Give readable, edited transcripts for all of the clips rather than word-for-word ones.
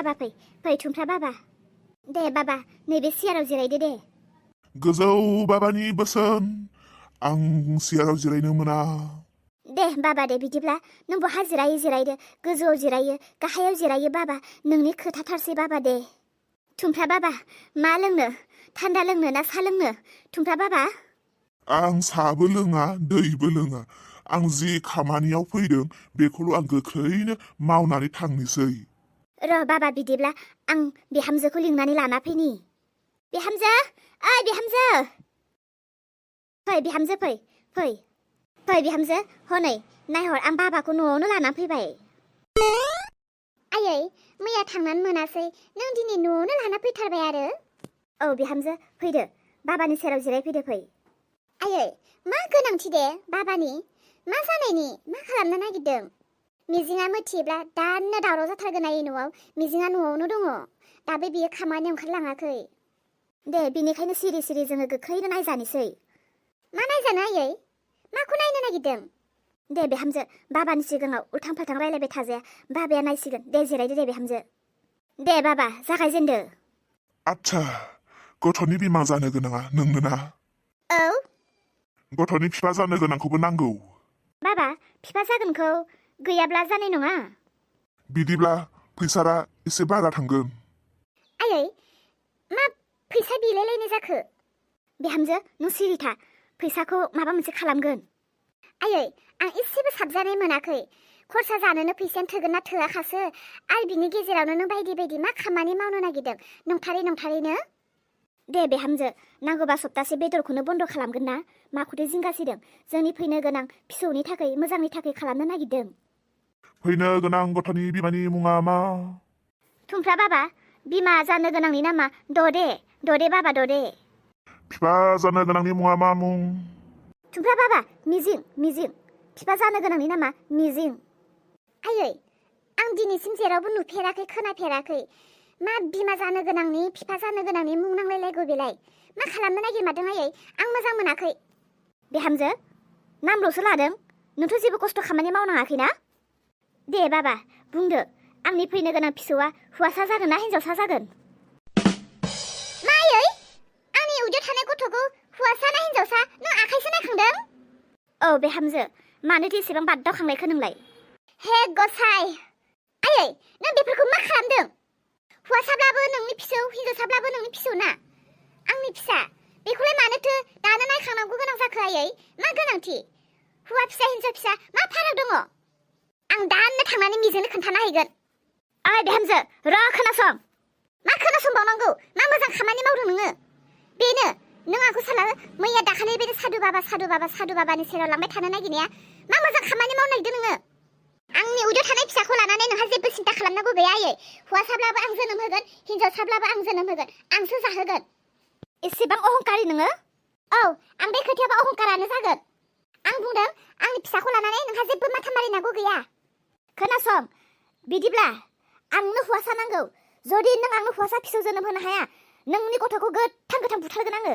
बाबा फै थुमफ्रा बाबा दे बाबा नैबे सियाराव जिरायदो दे गोजौ बाबानि बोसोन आं सियाराव जिरायनो मोना दे बाबा दे बिदिब्ला नों बहा जिरायो जिरायदो गोजौआव जिरायो गाहायाव जिरायो बाबा नोंनि खोथाथारसै बाबा दे थुमफ्रा बाबा मा लोंनो थान्दा लोंनो ना सा लोंनो थुमफ्रा बाबा आं साबो लोङा दैबो लोङा आं जि खामानियाव फैदों बेखौल' आं गोख्रैनो मावनानै थांनोसै र' बाबा बिदिब्ला आं बिहामजोखौ लिंनानै लाना फैनि बिहामजो ओइ बिहामजो फै बिहामजो फै बिहामजो हनै नायहर आं बाबाखौ न'आवनो लाना फैबाय आयै मैया थांनानै मोनासै नों दिनै न'आवनो लाना फैथारबाय आरो औ बिहामजो फैदो बाबानि सेराव जिरायफैदो फै आयै मा गोनांथि दे बाबानि मा जानायनि मा खालामनो नागिरदों मिजिङा मिथियोब्ला दानो दावराव जाथारगोन आयै न'आव मिजिङा न'आवनो दङ दाबो बियो खामानियाव ओंखारलाङाखै दे बिनिखायनो सिरि सिरि जोङो गोख्रैनो नायजानोसै मा नायजानो आयै माखौ नायनो नागिरदों दे बिहामजो बाबानि सिगाङाव उल्थां फाल्थां रायलायबाय थाजाया बाबाया नायसिगोन दे जिरायदो दे बिहामजो दे बाबा जागायजेनदो आच्छा गथ'नि बिमा जानो गोनाङा नोंनो ना औ गथ'नि बिफा जानो गोनांखौबो नांगौ बाबा बिफा जागोनखौ गैयाब्ला जानाय नङा बिदिब्ला फैसारा एसे बारा थांगोन आयै मा फैसा बिलायलायनाय जाखो बिहामजो नों सिरि था फैसाखौ माबा मोनसे खालामगोन आयै आं एसेबो साबजानाय मोनाखै खरसा जानोनो फैसायानो थोगोन ना थोआखासो आरो बिनि गेजेरावनो नों बायदि बायदि मा खामानि मावनो नागिरदों नंथारैनो दे बिहामजो नांगौबा सप्तासे बेदरखौनो बन्द' खालामगोन ना माखौथो जिंगासिदों जोंनि फैनो गोनां फिसौनि थाखाय मोजांनि थाखाय खालामनो नागिरदों फैनो गोनां गथ'नि बिमानि मुङा मा थुमफ्रा बाबा बिमा जानो गोनांनि नामा ददे बाबा ददे बिफा जानो गोनांनि मुङा मा मुं थुमफ्रा बाबा मिजिं बिफा जानो गोनांनि नामा मिजिं आयै आं दिनैसिम जेरावबो नुफेराखै खोनाफेराखै मा बिमा जानो गोनांनि बिफा जानो गोनांनि मुं नांलायलायगौ बेलाय मा खालामनो नागिरमारदों आयै आं मोजां मोनाखै बिहामजो नामल'सो लादों नोंथ' जेबो खस्थ' खामानि मावनाङाखैना दे बाबा बुंदो आंनि फैनो गोनां फिसौआ हौवासा जागोन ना हिनजावसा जागोन मा आयै आंनि उदैयाव थानाय गथ'खौ हौवासा ना हिनजावसा नों आखाइसो नायखांदों औ बिहामजो मानोथो एसेबां बाददावखांनायखौ नोंलाय हे गसाइ आयै नों बेफोरखौ मा खालामदों हौवासाब्लाबो नोंनि फिसौ हिनजावसाब्लाबो नोंनि फिसौ ना आंनि फिसा बेखौलाय मानोथो दानो नायखांनांगौ गोनां जाखो आयै मा गोनांथि हौवा फिसा हिनजाव फिसा मा फाराग दङ आं दानो थांनानै मिजिंनो खोन्थाना हैगोन ओइ बिहामजो र' खोनासं मा खोनासंबावनांगौ मा मोजां खामानि मावदों नोङो बेनो नों आंखौ साला मैया दाखालि बायदि सादु बाबानि सेराव लांबाय थानो नागिरनाया मा मोजां खामानि मावनो नागिरदों नोङो आंनि उदैयाव थानाय फिसाखौ लानानै नोंहा जेबो सिन्था खालामनांगौ गैया आयै हौवासाब्लाबो आं जोनोम होगोन हिनजावसाब्लाबो आं जोनोम होगोन आंसो जाहोगोन एसेबां अहंकारि नोङो औ आं बे खोथायाबा अहंकारानो जागोन आं बुंदों आंनि फिसाखौ लानानै नोंहा जेबो माथा मारिनांगौ गैया खोनासं बिदिब्ला आंनो हौवासा नांगौ जुदि नों आंनो हौवासा फिसौ जोनोम होनो हाया नोंनि गथ'खौ गोथां बुथारगोन आङो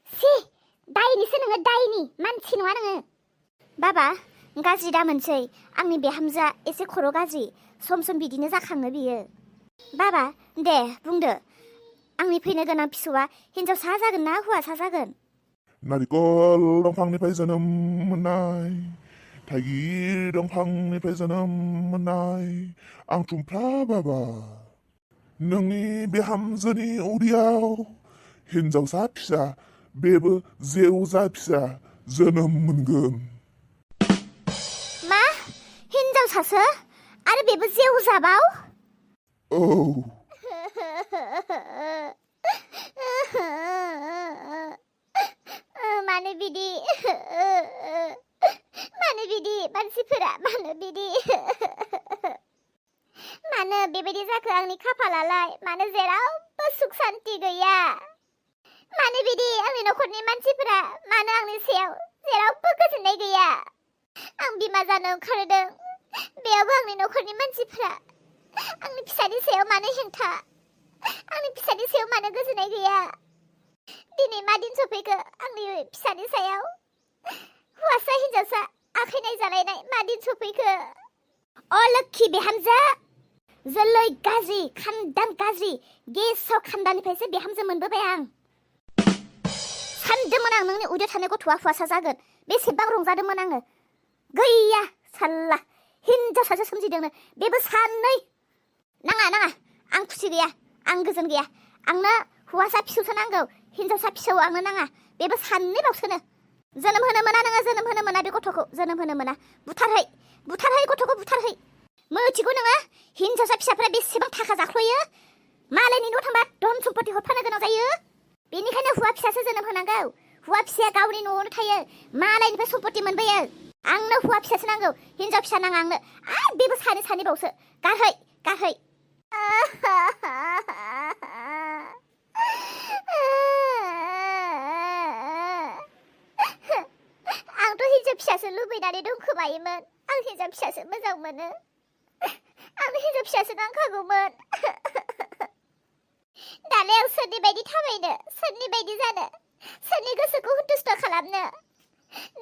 सि दायनिसो नोङो दायनि मानसि नङा नोङो बाबा गाज्रि दामोनसै आंनि बिहामजोआ एसे खर' गाज्रि सम बिदिनो जाखाङो बियो बाबा दे बुंदो आंनि फैनो गोनां फिसौआ हिनजावसा जागोन ना हौवासा जागोन नारिखल दंफांनिफ्राय जोनोम मोननाय थाइगिर दंफांनिफ्राय जोनोम मोननाय आं थुमफ्रा बाबा नोंनि बिहामजोनि उदैयाव हिनजावसा फिसा बेबो जेवजा फिसा जोनोम मोनगोन मा हिनजावसासो आरो बेबो जेवजाबाव औ मानो बिदि मानसिफोरा मानो बेबायदि जाखो आंनि खाफालालाय मानो जेरावबो सुख सान्ति गैया मानो बिदि आंनि न'खरनि मानसिफोरा मानो आंनि सायाव जेरावबो गोजोननाय गैया आं बिमा जानो ओंखारदों बेयावबो आंनि न'खरनि मानसिफोरा आंनि फिसानि सायाव मानो हेंथा आंनि फिसानि सायाव मानो गोजोननाय गैया दिनै मा दिन सफैखो आंनि फिसानि सायाव हौवासा हिनजावसा आखाइ नायजालायनाय मा दिन सफैखो अ लोक्षि बिहामजो जोलै गाज्रि खान्दान गाज्रि गेसाव खान्दानिफ्रायसो बिहामजो मोनबोबाय आं सानदोंमोन आं नोंनि उदैयाव थानाय गथ'आ हौवासा जागोन बेसेबां रंजादोंमोन आङो गैया साल्ला हिनजावसासो सोमजिदोंनो बेबो सानै नाङा आं खुसि गैया आं गोजोन गैया आंनो हौवासा फिसौसो नांगौ हिनजावसा फिसौ आंनो नाङा बेबो सानै बावसोनो जोनोम होनो मोना नोङो जोनोम होनो मोना बे गथ'खौ जोनोम होनो मोना बुथारहै गथ'खौ बुथारहै मिथिगौ नोङो हिनजावसा फिसाफोरा बेसेबां थाखा जाख्लयो मालायनि न'आव थांबा धन सम्पति हरफानो गोनां जायो बेनिखायनो हौवा फिसासो जोनोम होनांगौ हौवा फिसाया गावनि न'आवनो थायो मालायनिफ्राय सम्पति मोनबोयो आंनो हौवा फिसासो नांगौ हिनजाव फिसा नाङा आंनो बेबो सानै बावसो गारहै आंथ' हिनजाव फिसासो लुबैनानै दंखोमायोमोन आं हिनजाव फिसासो मोजां मोनो आंनो हिनजाव फिसासो नांखागौमोन दालाय आं सोरनि बायदि थाबायनो सोरनि बायदि जानो सोरनि गोसोखौ हुथुस्थ' खालामनो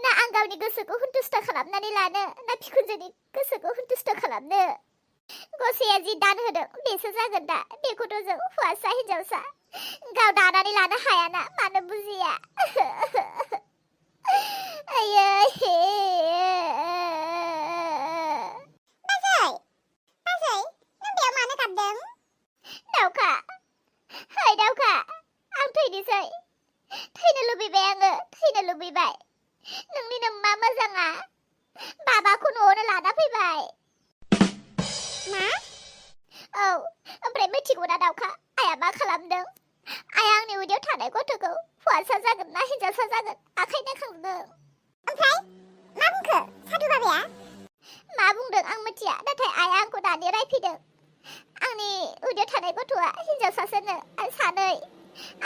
ना आं गावनि गोसोखौ हुथुस्थ' खालामनानै लानो ना बिखुनजोनि गोसोखौ हुथुस्थ' खालामनो गसाया जि दान होदों बेसो जागोन दा बेखौथ' जों हौवासा हिनजावसा गाव दानानै लानो हायाना मानो बुजिया दाउखा आं थैनोसै थैनो लुबैबाय नोंनिनो मा मोजाङा बाबाखौ न'आवनो लाना फैबाय मा औ ओमफ्राय मिथिगौना दाउखा आइया मा खालामदों आइया आंनि उदैयाव थानाय गथ'खौ हौवासा जागोन ना हिनजावसा जागोन आखाइ नायखांदों ओमफ्राय मा बुंखो साधु बाबाया मा बुंदों आं मिथिया नाथाय आइया आंखौ दानि रायफैदों आंनि उदैयाव थानाय गथ'आ हिनजावसासोनो सानै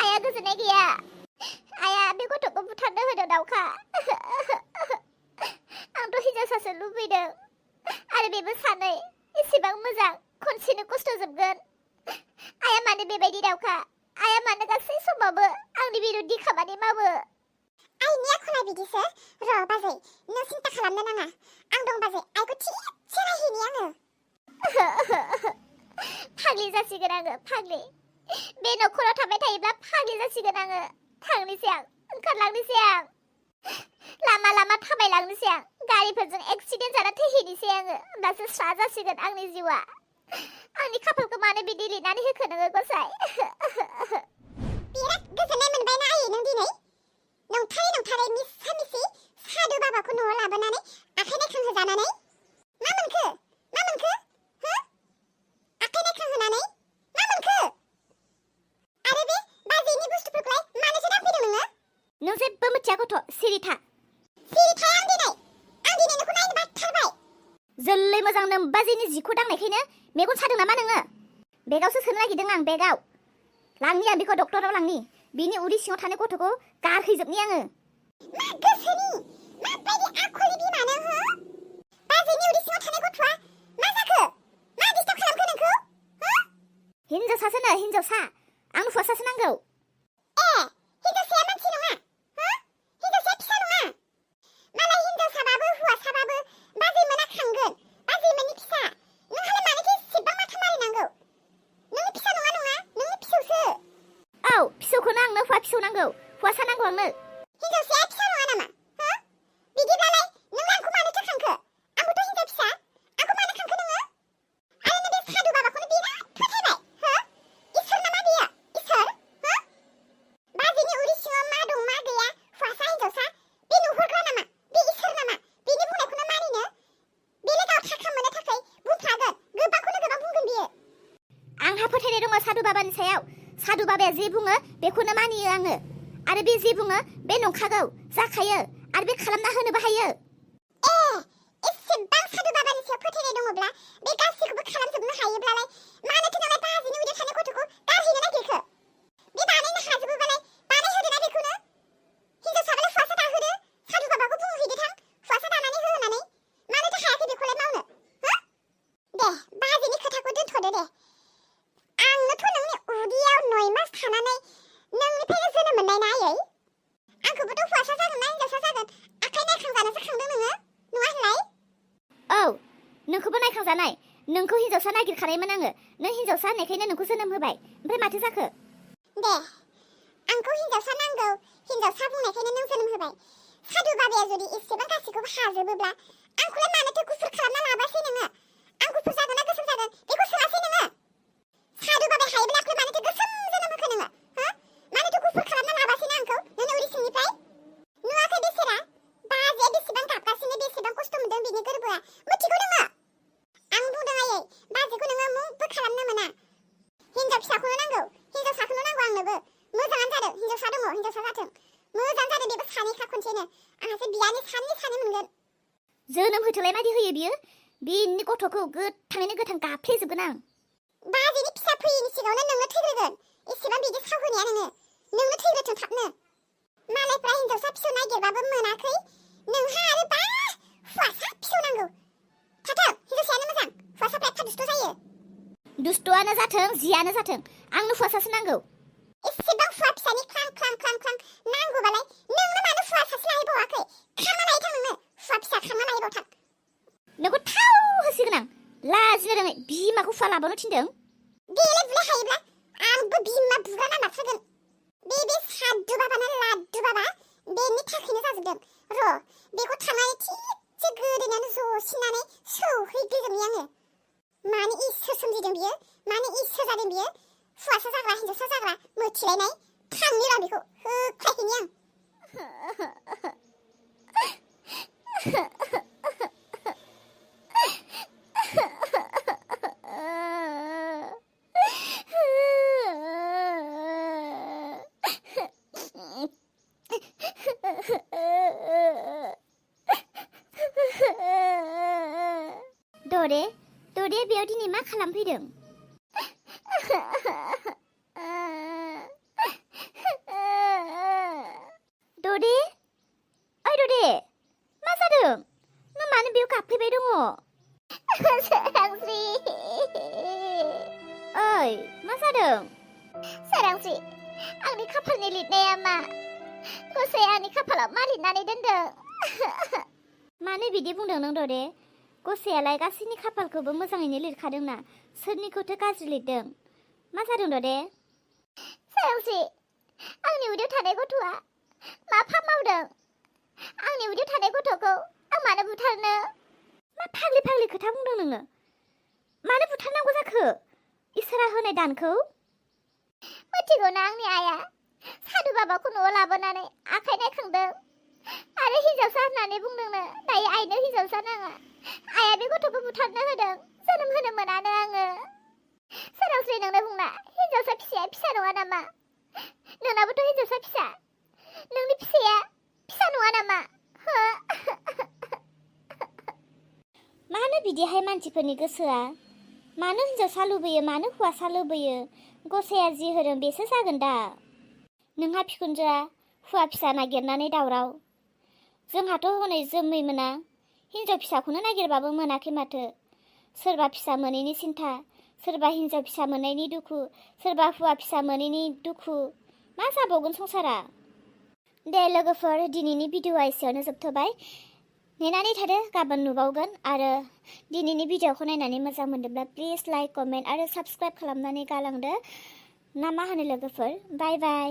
आइया गोजोननाय गैया आइया बे गथ'खौ बुथारनो होदों दाउखा आंथ' हिनजावसासो लुबैदों आरो बेबो सानै एसेबां मोजां खनसेनो खस्थ' जोबगोन आइया मानो बेबायदि दाउखा आइया मानो गासै समावबो आंनि बिरुद्दि खामानि मावो आइनि आखला बिदिसो र' बाजै नों सिन्था खालामनो नाङा आं दं बाजै आइखौ थिगसे नायहैनि आङो फाग्लि जासिगोन आङो फाग्लि बे न'खराव थाबाय थायोब्ला फाग्लि जासिगोन आङो थांनोसै आं ओंखारलांनोसै आं लामा थाबायलांनोसै आं गारिफोरजों एक्सिडेन्ट जाना थैहैनोसै आङो होमब्लासो स्रा जासिगोन आंनि जिउआ आंनि खाफालखौ मानो बिदि लिरनानै होखो नोङो गसाय बिराद गोजोननाय मोनबायना आयै नों दिनै नंथारै मिसा साधु बाबाखौ न'आव लाबोनानै आखाइ नायखांहोजानानै मा मोनखो हो आखाइ नायखांहोनानै मा मोनखो आरो बे बाजैनि बुस्थुफोरखौलाय मानोसो दांफैदों नों जेबो मिथिया गथ' सिरि था आं दिनै नोंखौ नायनो बाथारबाय जोलै मोजां नों बाजैनि जिखौ दांनायखायनो मेगन सादों नामा नोङो बेगावसो सोनो नागिरदों आं बेगाव लांनि आं बेखौ डक्टराव लांनि बिनि उदै सिङाव थानाय गथ'खौ गारहैजोबनि आङो मा गोसोनि माबायदि आखलनि बिमा नों हो बाजैनि उदै सिङाव थानाय गथ'आ मा जाखो मा डिस्टार्ब खालामखो नोंखौ हो हिनजावसासोनो हिनजावसा आंनो हौवासासो नांगौ हिनजावसाया मानसि नङा हो हिनजावसाया फिसा नङा मालाय हिनजावसाबाबो हौवासाबाबो बाजै मोना खांगोन बाजै मोननि फिसा नोंहालाय मानोथो एसेबां माथा मारिनांगौ नोंनि फिसा नङा नोंनि फिसौसो औ फिसौखौनो आंनो हौवा फिसौ नांगौ हौवासा नांगौ आंनो हिनजावसाया फिसा नङा नामा हो बिदिब्लालाय नों आंखौ मानोथो खांखो आंबोथ' हिनजाव फिसा आंखौ मानो खांखो नोङो आरो नों बे साधु बाबाखौनो बिराद फोथायबाय हो इसोर नामा बियो इसोर हो बाजैनि उदै सिङाव मा दं मा गैया हौवासा हिनजावसा बे नुहुरग्रा नामा बे इसोर नामा बेनि बुंनायखौनो मानिनो बेलेगाव थाखा मोननो थाखाय बुंफ्लागोन गोबांखौनो गोबां बुंगोन बियो आंहा फोथायनाय दङ साधु बाबानि सायाव साधु बाबाया जे बुङो बेखौनो मानियो आङो आरो बे जे बुङो बे नंखागौ जाखायो आरो बे खालामना होनोबो हायो एसेबां साधु बाबानि सायाव फोथायनाय दङब्ला बे गासैखौबो खालामजोबनो हायोब्लालाय मानोथो नोंलाय बाजैनि उदैयाव थानाय गथ'खौ गारहैनो नागिरखो बे बानायनो हाजोबोबालाय बानायहोदोना बेखौनो हिनजावसाबालाय हौवासा दाहोदो साधु बाबाखौ बुंहैदो थां हौवासा दानानै हो होननानै मानोथो हायाखै बेखौलाय मावनो हो दे बाजैनि खोथाखौ दोनथ'दो दे आंनोथ' नोंनि उदैयाव 9 मास थानानै नोंनिफ्रायनो जोनोम मोननाय ना आयै आंखौबोथ' हौवासा जागोन ना हिनजावसा जागोन आखाइ नायखांजानोसो खांदों नोङो नङा होनलाय औ नोंखौबो नायखांजानाय नोंखौ हिनजावसा नागिरखानायमोन आङो नों हिनजावसा होननायखायनो नोंखौ जोनोम होबाय ओमफ्राय माथो जाखो दे आंखौ हिनजावसा नांगौ हिनजावसा बुंनायखायनो नों जोनोम होबाय सादु बाबाया जुदि एसेबां गासैखौबो हाजोबोब्ला आंखौलाय मानोथो गुफुर खालामना लाबासै नोङो आं गुफुर जागोन ना गोसोम जागोन बेखौ सोङासै नोङो सादु बाबाया हायोब्ला आंखौलाय मानोथो गोसोम जोनोम होखो नोङो हो मानोथो गुफुर खालामना लाबासै ना आंखौ नों उदै सिंनिफ्राय नुवाखै बेसेरा बाजैया बेसेबां गाबगासिनो बेसेबां खस्थ' मोनदों बिनि गोरबोआ मिथिगौ नोङो आं बुंदों आयै बाजैखौ नोङो मुंबो खालामनो मोना हिनजाव फिसाखौनो नांगौ हिनजावसाखौनो नांगौ आंनोबो मोजाङानो जादों हिनजावसा दङ हिनजावसा जाथों मोजां जादों बेबो सानैखा खनसेनो आंहासो बियानि सानै मोनगोन जोनोम होथोलाय मादि होयो बियो बिनि गथ'खौ गोथाङैनो गोथां गाफ्लेजोबगोन आं बाजैनि फिसा फैयैनि सिगाङावनो नोंनो थैग्रोगोन एसेबां बिदि सावहोनाया नोंनो थैग्रोथों थाबनो मालायफ्रा हिनजावसा फिसौ नागिरबाबो मोनाखै नोंहा आरो बा हौवासा फिसौ नांगौ थाथों हिनजावसायानो मोजां हौवासाफ्रा एफा दुस्ट' जायो दुस्थ'आनो जाथों जियानो जाथों आंनो हौवासासो नांगौ एसेबां हौवा फिसानि ख्लां नांगौबालाय नोंनो मानो हौवा सासे लाहैबावाखै खांना लाहैथां नोंनो हौवा फिसा खांना लाहैबावथां नोंखौ थाव होसिगोन आं लाजिनो रोङै बिमाखौ हुवा लाबावनो थिनदों बेलाय बुलाय हायोब्ला आंबो बिमा बुग्रा नामारथारगोन बे सादु बाबाना लादु बाबा बेनि थाखायनो जाजोबदों र' बेखौ थांनानै थिगसे गोदोनानै जसिनानै सौहैग्रोगोन आङो मानो इसोर सोमजिदों बियो मानो इसोर जादों बियो हौवासा जाग्रा हिनजावसा जाग्रा मोथिलायनाय थांनि र' बेखौ होख्लायहैनि आं दरे बेयाव दिनै मा खालामफैदों दरे ओइ दरे मा जादों नों मानो बेयाव गाबफैबाय दङ सोरांस्रि ओइ मा जादों सोरांस्रि आंनि खाफालनि लिरनाया मा गसाया आंनि खाफालाव मा लिरनानै दोनदों मानो बिदि बुंदों नों दरे गसायालाय गासैनि खाफालखौबो मोजाङैनो लिरखादोंना सोरनिखौथो गाज्रि लिरदों मा जादों दरे सोरांस्रि आंनि उदैयाव थानाय गथ'आ मा फाप मावदों आंनि उदैयाव थानाय गथ'खौ आं मानो बुथारनो मा फाग्लि खोथा बुंदों नोङो मानो बुथारनांगौ जाखो इसोरा होनाय दानखौ मिथिगौना आंनि आइया सादु बाबाखौ न'आव लाबोनानै आखाइ नायखांदों आरो हिनजावसा होननानै बुंदोंनो दायो आइनो हिनजावसा नाङा आइया बे गथ'खौ बुथारनो होदों जोनोम होनो मोनानो आङो सोरांस्रि नोंनो बुंना हिनजावसा फिसाया फिसा नङा नामा नोंनाबोथ' हिनजावसा फिसा नोंनि फिसाया फिसा नङा नामा हो मानो बिदिहाय मानसिफोरनि गोसोआ मानो हिनजावसा लुबैयो मानो हौवासा लुबैयो गसाया जि होदों बेसो जागोन दा नोंहा बिखुनजोआ हौवा फिसा नागिरनानै दावराव जोंहाथ' हनै जोमै मोना हिनजाव फिसाखौनो नागिरबाबो मोनाखै माथो सोरबा फिसा मोनैनि सिन्था सोरबा हिनजाव फिसा मोननायनि दुखु सोरबा हौवा फिसा मोनैनि दुखु मा जाबावगोन संसारा दे लोगोफोर दिनैनि भिडिअ'आ एसेयावनो जोबथ'बाय नेनानै थादो गाबोन नुबावगोन आरो दिनैनि भिडिअ'खौ नायनानै मोजां मोनदोंब्ला प्लिज लाइक कमेन्ट आरो साबस्क्राइब खालामनानै गालांदो ना मा होनो लोगोफोर बाय बाय